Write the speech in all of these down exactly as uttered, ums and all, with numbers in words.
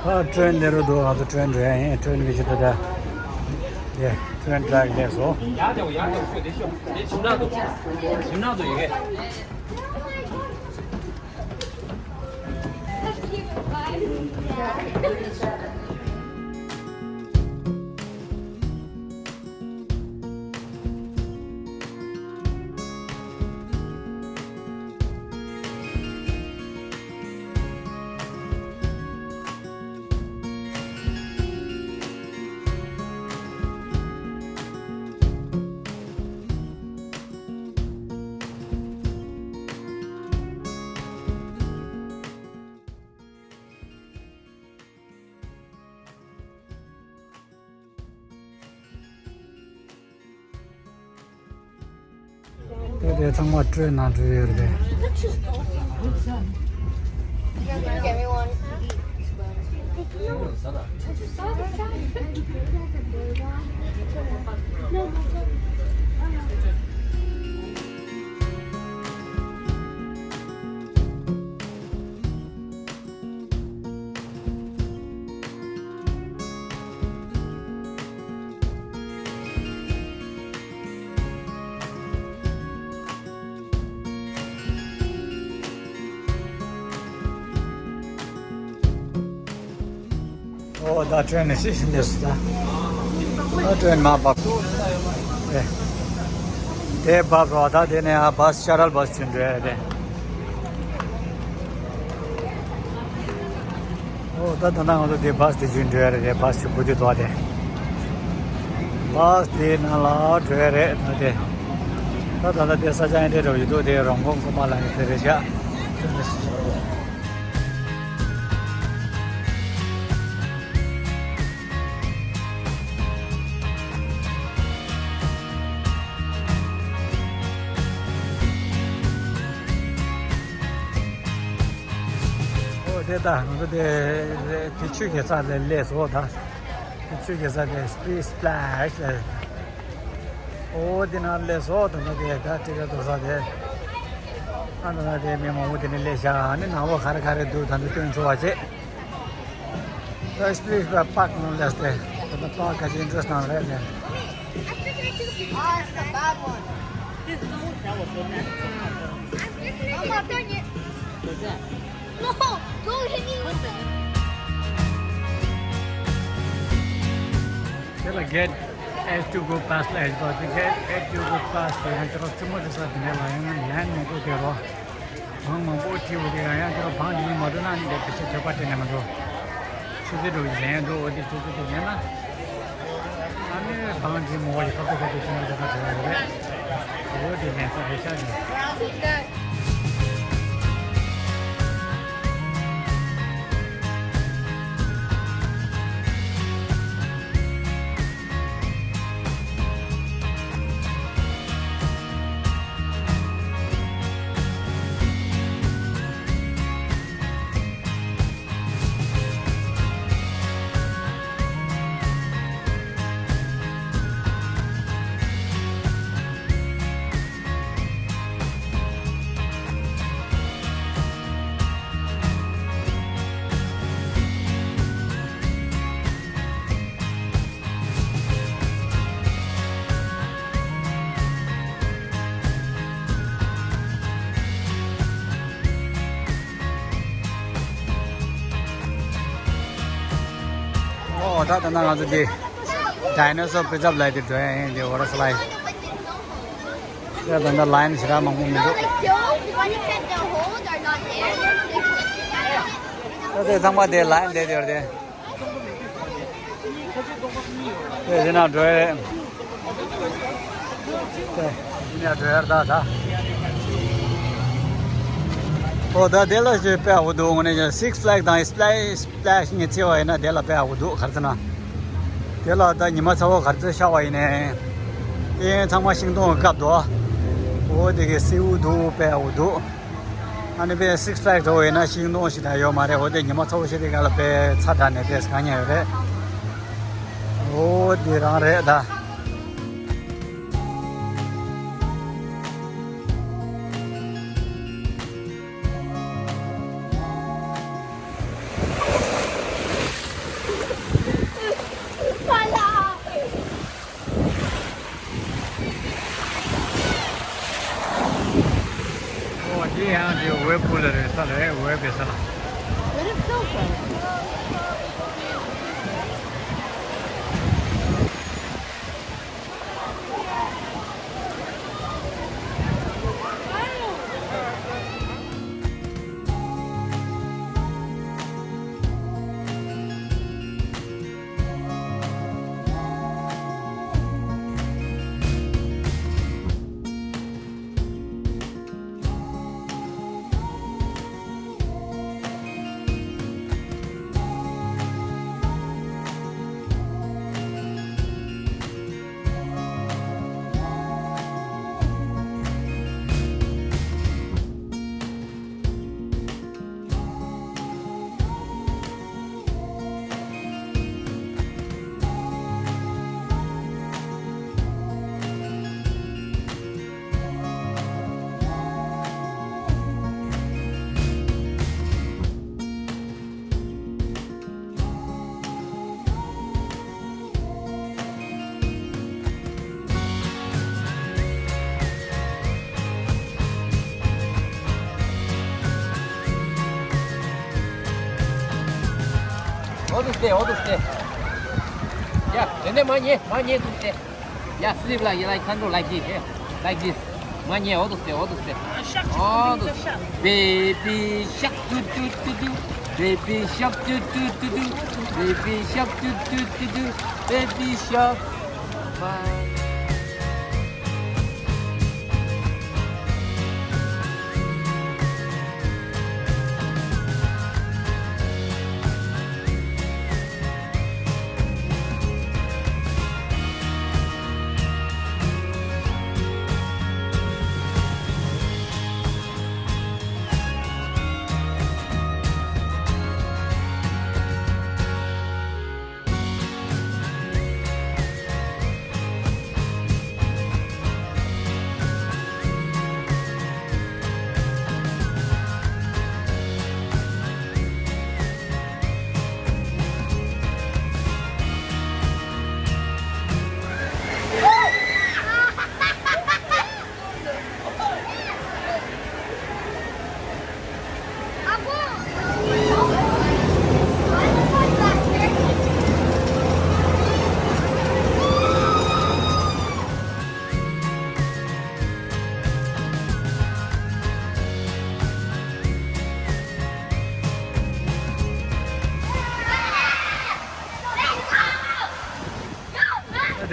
ཨ། ཊེན་ལེ་རུ་འདུག་ང་ཚོ་ཊེན་འགྲོ་ཡ་ཡིན། ཊེན་གི་ཆེད་དུ་ད། ཡེ། ཊེན་ཊེག་ལེགས་སོ། དེ་དེ་ཚང་མ་ཊེན་ནང་འགྲོ་ཡོད་རེད། ཨོ་ད་ཊེན་ནི་ཤི་ཤི་འདེ་སུ་ད། ཨ་ཊེན་མ་བབས། ཨེ། དེ་བབས་རོགས། ད་དེ་ནས་ཨ་བཱས་ཤ་ཊལ་བཱས་ཅིག་འགྲོ་ཡ་རེད། ཨོ་ད་ད་ནང་ང་ཚོ་དེ་བཱས་དེ་ཅིག་འགྲོ་ཡ་རེད། བཱས་ཅིག་བུ་དེ་དོ་དེ། བཱས་དེ་ནང་ལ་འགྲོ་ཡ་རེད་ད་དེ། ད་ད་ད་དེ་ས་ཆ་ཡང་དེ་འགྲོ་ཡི་འདུག་དེ་རོང་ཀོང་ཀོ་མ་ལ་ཡི་དེ་རེད་ཤག་ཨོ་དེ་ད་ང་ཚོ་དེ་དེ་ཆུ་གེ་ས་ལ་སླེབས་སོང་ད། དེ་ཆུ་གེ་ས་དེ་སི་པི་རིང་སི་པི་ལེ་ཤི་ལ། ཨོ་དེ་ནང་སླེབས་སོང་ད། ད་དེ་ད་ཊི་ཀེ་ཊི་བཟོ་ས་དེ། ཨ་ད་ད་དེ་མི་མང་པོ་དེ་ནས་སླེབས་ཤག་ཨ་ནི་ནང་ལོགས་ག་རེ་ག་རེ་འདུག་ད་འདི་སྟོན་ཆོག་པ་བྱེད། ད་སི་པི་རིང་སི་པི་ལེ་ཤི་པཱརྐ་ནང་སླེབས་ཏེ། ད་ད་པཱརྐ་ག་ཅིག་ཨིན་ཊི་རེ་སི་ཊི་ནང་རེད་ལེ། Oh, it's the bad one. I'm getting it. No, don't hit me with the དེ་ལ་གེ་ཊི་ཨེཆ་ཊུ་གོ་པཱ་སི་ལ་ཨེ་ཤི་པ་དེ། གེ་ཊི་ཨེཆ་ཊུ་གོ་པཱ་སི་དེ་ཡང་ཁྱོད་རང་རྩེད་མོ་རྩེ་ས་དེ་འདྲ་ལ་ཡང་ན་ལན་མང་པོ་དེ་རོ། བང་མང་པོ་བྲིས་འོ་དེ་ཡང་ཡང་ཁྱོད་རང་བང་དེ་ནི་མ་འགྲོ་ན་ནི་དེ་བེད་སྤྱོད་ཐོབ་པ་དེ་ནས་མ་འགྲོ། ཆུ་ཚོད་དྲུག་གི་ལན་འགྲོ་འོ་དེ་ཆུ་ཚོད་དེ་ལན་ན། ཨ་ནི་བང་དེ་མོ་བ་ཡི་ཁ་ཐོག་ཁ་ཐོག་ཆུ་མོ་དེ་ཁ་བྲོ་བ་རེད། འོ་དེ་ལན་ས་རེད་ཤག་ནི། ཨོ་ད་ད་ན་ང་ཚོ་དེ་ཌའི་ནོ་སོར་པི་རི་ཛརབ་ལ་དེ་འགྲོ་ཡ་ཡིན། དེ་ཝ་ཊར་སི་ལའིཌ། ད་ད་ད་ལའིན་ཞེ་དྲག་མང་པོ་མི་འདུག་ད་དེ་ཚང་མ་དེ་ལའིན་དེ་དེ་རེད་དེ། དེ་དེ་ན་འགྲོ་ཡ་རེད། དེ་དེ་ན་འགྲོ་ཡ་རེད་ད་ད། ཨོ་ད་དེ་ལ་ཞེ་དཔེ་ཡག་པོ་འདུག་དངོས་གནས་ཀྱང་སིག་ཕི་ལེག་དང་སི་པི་ལེ་ཤི་སི་པི་ལེ་ཤི་ངས་བརྩིས་པ་ཡིན་ན་དེ་ལ་དཔེ་ཡག་པོ་འདུག་ག་རེ་ཟེར་ན། དེ་ལ་ད་ཉི་མ་ཚ་བོ་ག་རེ་ཚོད་ཤར་བ་ཡིན་ནའི། དེ་ཚང་མ་ཤིང་སྡོང་གི་སྐབས་འདུག་འོ་དེ་གི་སེའུ་འདུག་དཔེ་ཡག་པོ་འདུག་ཨ་ནི་དཔེ་སིག་ཕི་ལེག་འགྲོ་བ་ཡིན་ན་ཤིང་སྡོང་ཞིག་ད་ཡོད་མ་རེད། འོ་དེ་ཉི་མ་ཚ་བོ་ཞིག་དེ་ག་ལ་དཔེ་ཚ་དྲགས་ནས་དཔེ་དཀའ་ངལ་ཡོད་རེད། འོ་དེ་རང་རེད་ད། ས་ལ་འོས་པའི་ས་ལ། But it's so fun. འོ་དུ་སྟེ། འོ་དུ་སྟེ། ཡ། དེ་ནས་མ་ཉེ་མ་ཉེ་དུ་སྟེ། Yeah, sleep like, like, control like this, yeah. Like this. མ་ཉལ། འོ་དུ་སྟེ། འོ་དུ་སྟེ། འོ་དུ་སྟེ། Baby shark, do, do, do, do. Baby shark, do, do, do, do. Baby shark, do, do, do, do. Baby shark.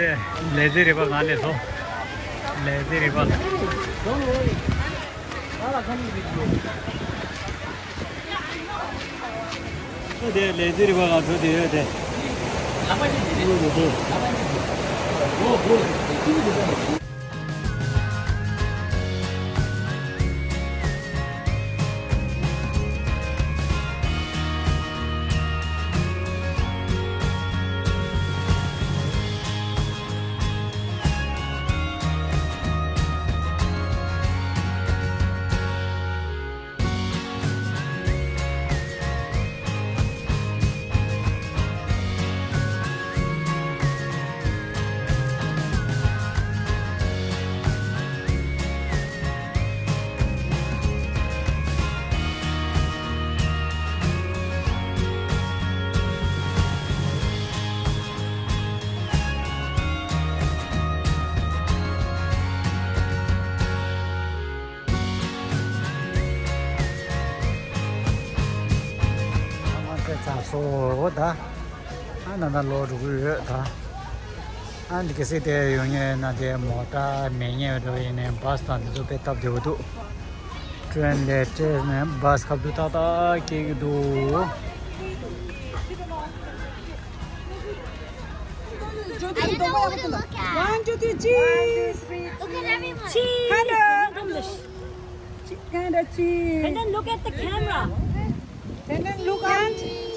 དེ་ལེ་ཛི་རི་བར་ནང་ལས་སོ། ལེ་ཛི་རི་བར། དེ་ལེ་ཛི་རི་བར་ལ་འགྲོ་དེ་ཡོད་དེ། ང་ཚོ་ཚ་སོ་ད། ཨ་ན་ན་ལོ་འགྲོ་གི་ཡོད་ད། ཨ་འདི་ག་སེ་དེ་ཡོང་ངེ་ན་དེ་མོ་ཊ་མེད་ངེ་འགྲོ་ཡིན་ནས་བྷ་སི་དང་འདི་ཚོ་དཔེ་སྟབས་བདེ་བོ་འདུག་ཊེན་ལས་ཊེན་ནས་བྷ་སི་ཁ་བསྡུ་ཏག་ཏག་སྐྱེལ་གི་འདུག I don't know who to look at. One, two, three, cheese. Look at everyone. Cheese. Kind of. Kind of cheese. And then look at the camera. And then look at cheese.